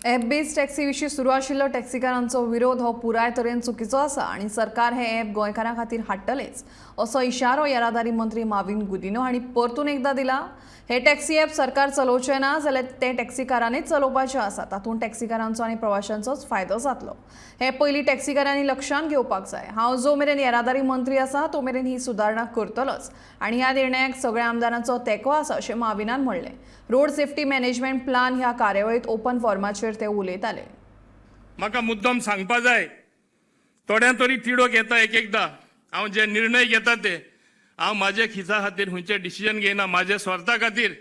App based taxi विशीं सुरू आशिल्लो टॅक्सीकारांचो विरोध हो पुराय तरेन चुकीचो आसा आनी सरकार हे एप गोंयकारां खातीर हाडटलेच, असो इशारो येरादारी मंत्री माविन गुदिन्हो हांणी परतून एकदां दिला. हे टॅक्सी एप सरकार चलोवचें ना जाल्यार तें टॅक्सीकारांनीच चलोवपाचें आसा. तातूंत टॅक्सीकारांचो आनी प्रवाशांचोच फायदो जातलो, हें पयलीं टॅक्सीकारांनी लक्षांत घेवपाक जाय. हांव जो मेरेन येरादारी मंत्री आसा तो मेरेन ही सुदारणा करतलोच आनी ह्या निर्णयाक सगळ्या आमदारांचो तेंको आसा, अशें माविनान म्हणलें. रोड सेफ्टी मॅनेजमेंट प्लान ह्या कार्यावळीत ओपन फॉर्माचेर ते उलयताले. म्हाका मुद्दम सांगपा जाय, थोड्यां तरी तिडक येता एक एकदां. हांव जे निर्णय घेता ते हांव म्हाजे खिसा खातीर खंयचे डिसिजन घेयना, म्हाजे स्वार्था खातीर.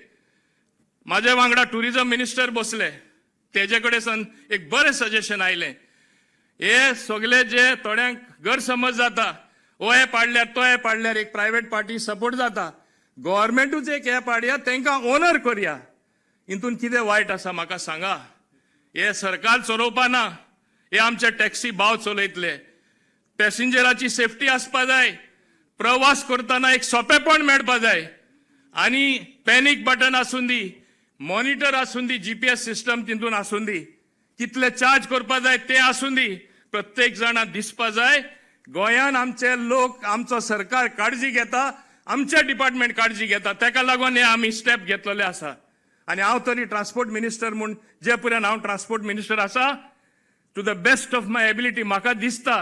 म्हाजे वांगडा टुरिझम मिनिस्टर बसले, तेजे कडेन सान एक बरें सजेशन आयलें. हे सगले जे थोड्यांक गैरसमज जाता, हो एप हाडल्यार, तो एप हाडल्यार एक प्रायवेट पार्टी सपोर्ट जाता. गव्हर्मेंटूच एक एप हाडया, तांकां ओनर करया. हितून कितें वायट आसा, म्हाका सांगा. हे सरकार चलोवपा ना, हे आमचे टॅक्सी भाव चलयतले. पॅसेंजराची सेफ्टी आसपा जाय, प्रवास करतना एक सोंपेपण मेळपा जाय आनी पॅनीक बटन आसूं दी, मॉनिटर आसूं दी, जीपीएस सिस्टम तितून आसूं दी, कितले चार्ज करपा जाय ते आसूं दी, प्रत्येक जाणा दिसपा जाय. गोंयान आमचे लोक, आमचो सरकार काळजी घेता, आमचे डिपार्टमेंट काळजी घेता. तेका लागून हे आमी स्टेप घेतलेले आसा. आनी हांव तरी ट्रान्सपोर्ट मिनिस्टर म्हूण, जे पर्यंत हांव ट्रान्सपोर्ट मिनिस्टर आसा, to the best of my ability म्हाका दिसता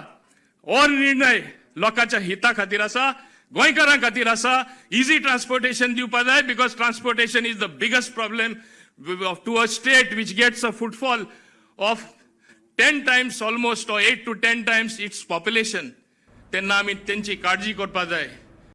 हो निर्णय लोकांच्या हिता खातीर आसा, गोंयकारां खातीर आसा. इझी ट्रान्सपोर्टेशन दिवपा जाय, because transportation is the biggest problem to a state which gets a footfall of 10 times almost or 8 to 10 times its population. तेन्ना आमी तेंची काळजी करपा जाय.